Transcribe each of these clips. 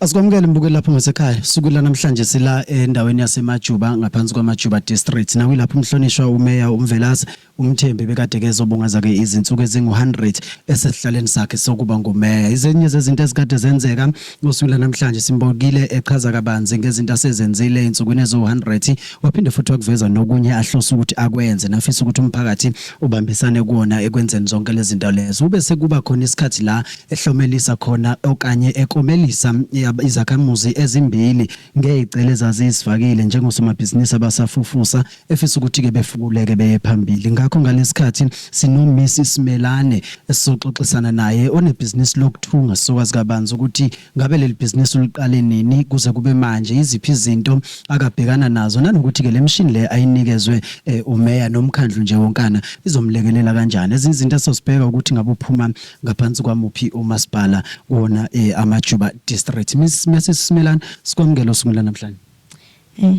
Asikwamukele mbukeli lapho ngasekhaya. Suku lanamhlanje sila endaweni yaseMajuba ngaphansi kwaMajuba District. Nakuyilapho umhlonishwa uMeya uMvelase uMthembi bekade kezobungaza ke izinsuku ezingu-100 esesihlaleni sakhe sokuba ngumeya. Izinye zezinto ezikade zenzeka ngosuku lanamhlanje simbokile echaza kabanzi ngezinto asezenzile ezinsukwini eziwu-100, waphinde futhi wakuveza nokunye ahlose ukuthi akwenze nafisa ukuthi umphakathi ubambisane kuwona ekwenzeni zonke lezi zinto lezo. Ube sekuba khona isikhathi la ehlomelisa khona okanye ekomelisa izakhamuzi ezimbili ngezicelo ezazisifakile njengosomabhizinisi abasafufusa, efisa ukuthi-ke befukuleke beye phambili. Ngakho ngalesikhathi sino-Miss Simelane esizoxoxisana naye onebhizinisi lokuthunga, sizokwazi kabanzi ukuthi ngabe leli bhizinisi uliqale nini kuze kube manje, yiziphi izinto akabhekana nazo, nanokuthi-ke le mishini le ayinikezwe umeya nomkhandlu nje wonkana izomlekelela kanjani. Ezinye izinto esizozibheka ukuthi ngabe uphuma ngaphansi kwamuphi umasipala kuwona Amajuba District. Miss Mrs Simelane, sikwamukele osukwini lwanamhlanje.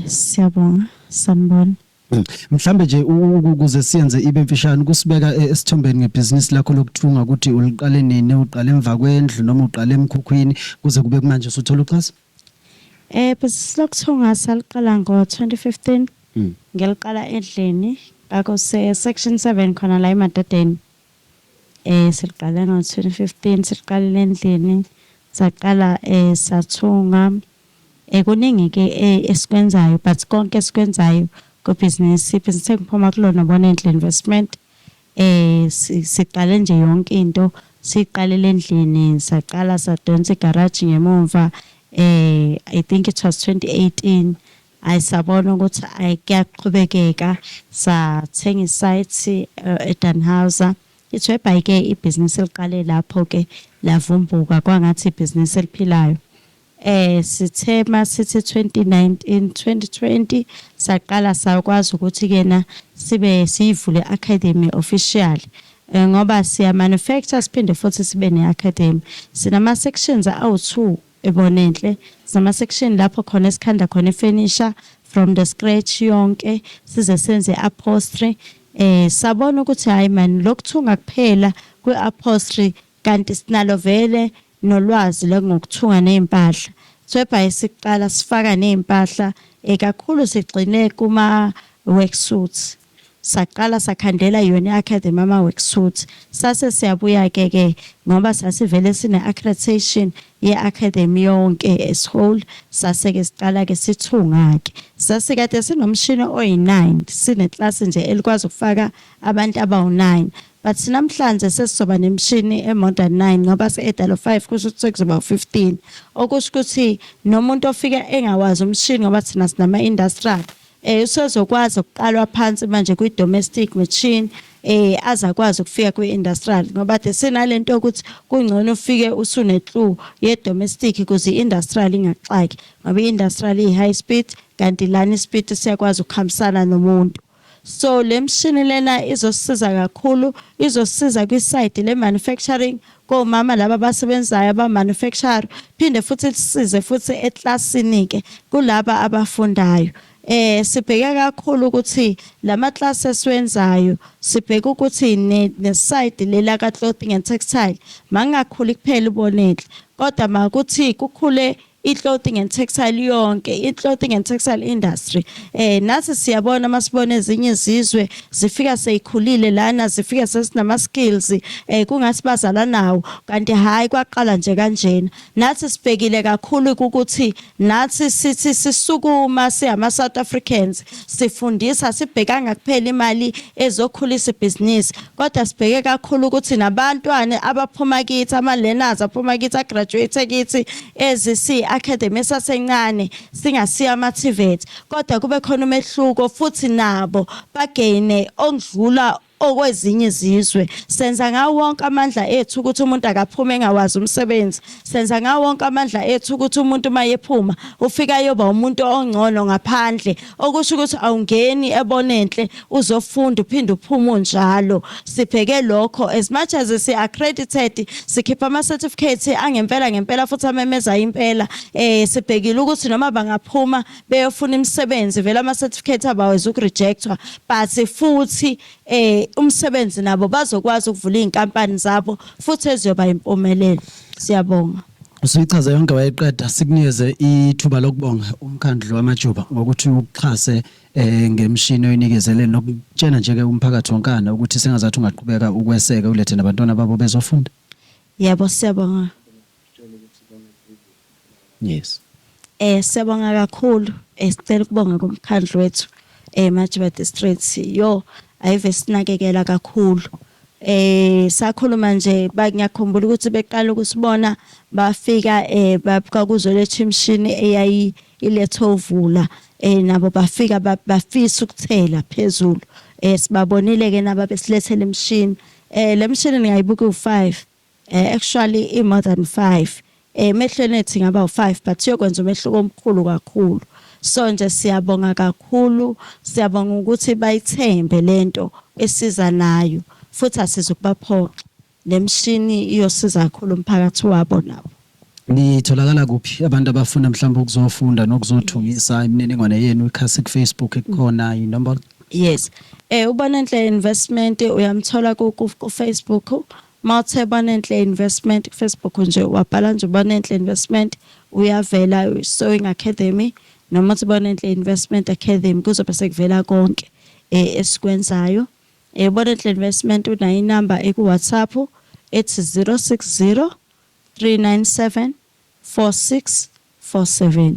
Siyabonga, sanibona. Mhlambe nje ukuze siyenze ibe mfishane, kusibeka esithombeni ngebhizinisi lakho lokuthunga, ukuthi uliqale nini, uqale emva kwendlu noma uqale emkhukhwini, kuze kube kumanje usuthola uxhaso? Ibhizinisi lokuthunga saliqala ngo-2015. Ngiliqala endlini, kwakuse section 7 khona la eMadadeni. Siliqale ngo-2015, siliqalile endlini, saqala sathunga. Kuningi-ke esikwenzayo, but konke esikwenzayo kwibhizinisi, ibhizinisi engiphuma kulona Bonenhle Investment, siqale nje yonke into siyiqalele endlini, saqala sadonsa igaraji ngemumva. I think it was 2018. Ayi, sabona ukuthi ayi, kuyaqhubekeka, sathenga isite eDannhauser. It's whereby-ke ibhizinisi liqale lapho-ke lavumbuka kwangathi ibhizinisi eliphilayo. Sithe masithi 2019 2020 saqala sakwazi ukuthi kena sibe siyivule academy officially, ngoba siya manufacture siphinde futhi sibe ne academy. Sinama sections awu2 eBonenhle. Sinama section lapho khona esikhanda khona ifurniture from the scratch yonke, size senze upholstery. Sabona ukuthi hayi man, lokuthunga kuphela kwe-upholstery, kanti sinalo vele nolwazi ngokuthunga nezimpahla. So siqala sifaka nezimpahla, kakhulu sigcine kuma work suits. Saqala sakhandela yona i-academy ama work suits, sase siyabuya ke ke ngoba sasivele sine accreditation ye-academy yonke as whole. Sase ke siqala ke sithunga ke, sasikade sinomshini oyi-9, sine class nje elikwazi ukufaka abantu abawu-9, but namhlanje sesizoba nemishini e-more than 9, ngoba se-add lo 5, kusho ukuthi sekuzoba u-15, okusho ukuthi nomuntu ofika engawazi umshini, ngoba thina sinama-industrial, usezokwazi ukuqalwa phansi manje kwi-domestic machine, azakwazi ukufika kwi-industrial, ngoba de sinalento ukuthi kungcono ufike usune clue ye-domestic ukuze i-industrial ingaxaki, ngoba i-industrial iyi-high speed, kanti lana ispeed siyakwazi ukuhambisana nomuntu. So le mshini lena izosiza kakhulu, izosiza kwi-side le manufacturing komama laba abasebenzayo aba-manufacture, phinde futhi lisize futhi eklasini ke kulaba abafundayo. Sibheke kakhulu ukuthi lama class esiwenzayo, sibheke ukuthi ne side lela ka clothing and textile mangakhuli kuphela uBonenhle, kodwa makuthi kukhule i-clothing and textile yonke, i-clothing and textile industry. Nathi siyabona masibona ezinye izizwe zifika seyikhulile lana, zifika sesinama skills, kungathi bazala nawo, kanti hayi, kwaqala nje kanjena. Nathi sibhekile kakhulu ukuthi nathi sithi sisukuma siyama South Africans, sifundisa, sibhekanga kuphela imali ezokhulisa ibhizinisi, kodwa sibheke kakhulu ukuthi nabantwana abaphuma kithi, ama learners aphuma kithi, agraduate kithi ezisi academy esasencane, singasiya ama TVET, kodwa kube khona umehluko futhi nabo bagaine okudlula okwezinye izizwe. Senza ngawo wonke amandla ethu ukuthi umuntu akaphume engawazi umsebenzi. Senza ngawo wonke amandla ethu ukuthi umuntu mayephuma ufika yoba umuntu ongcono ngaphandle, okusho ukuthi awungeni eBonenhle uzofunda uphinde uphume unjalo. Sibheke lokho. As much as si accredited, sikhipha ama certificates angempela ngempela futhi amemeza impela, sibhekile ukuthi noma bangaphuma beyofuna imisebenzi, vele ama certificates abaweza ukurejectwa, but futhi umsebenzi nabo bazokwazi ukuvula izinkampani zabo futhi eziyoba impumelelo. Siyabonga. Usuyichaze yonke wayiqeda sikunikeze ithuba lokubonga umkhandlu wamajuba ngokuthi ukuxhase eh ngemishini oyinikezele nokutshena nje ke umphakathi wonkana ukuthi sengazathi ungaqhubeka ukweseke ulethe nabantwana babo bezofunda. Yebo siyabonga. Yes. Eh siyabonga kakhulu eh sicela ukubonga kumkhandlu wethu eh Majuba District yo ayive sinakekela kakhulu eh sakhuluma nje ngiyakhumbula ukuthi beqala ukusibona bafika eh kwakuzoletha imishini eyayi ilethe ovula eh nabo bafika bafisa ukuthela phezulu eh sibabonile ke nabo besilethela imishini eh lemishini ningayibuka u5 Eh actually i more than 5. Eh emehlweni ethu ingaba u5 but iyokwenza umehluko omkhulu kakhulu. So nje siyabonga kakhulu, siyabonga ukuthi bayithembe lento esiza nayo futhi asizukubaphoxa. Lemshini iyosiza kakhulu umphakathi wabo nabo. Nitholakala kuphi abantu abafuna mhlawumbe ukuzofunda nokuzothungisa imininingwane yenu ikhasi ku Facebook kukhona inombolo? Yes. Eh uBonenhle Investment uyamthola ku ku Facebook Mawuthe Bonenhle Investment ku Facebook nje wabhala nje Bonenhle Investment uyavela Sewing Academy noma uthi Bonenhle Investment Academy kuzobe sekuvela konke eh esikwenzayo. Eh Bonenhle Investment unayo inamba eku WhatsApp ethi 060 397 4647.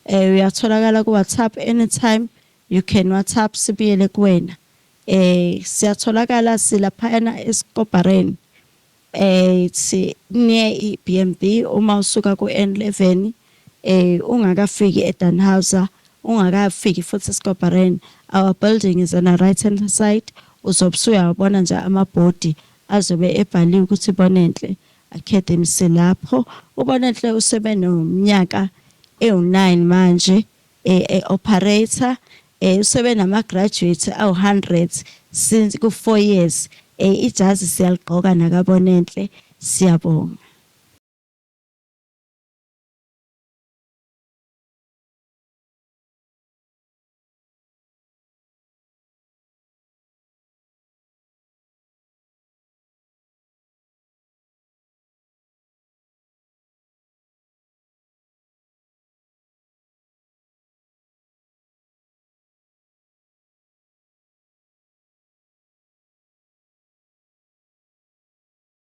Eh uyatholakala ku WhatsApp anytime you can WhatsApp sibuyele kuwena. Eh siyatholakala silaphayana eSkobareni. Eh si near iBMB uma usuka ku N11 eh ungakafiki eDanhauser ungakafiki futhi eSkobareni. Our building is on the right hand side. Uzobe usuyawabona nje amabhodi azobe ebhaliwe ukuthi Bonenhle Academy silapho. UBonenhle usebe nomnyaka ewu9 manje e-operator usebe nama graduate awu100 since ku 4 years ijazi siyaligqoka nakaBonenhle siyabonga.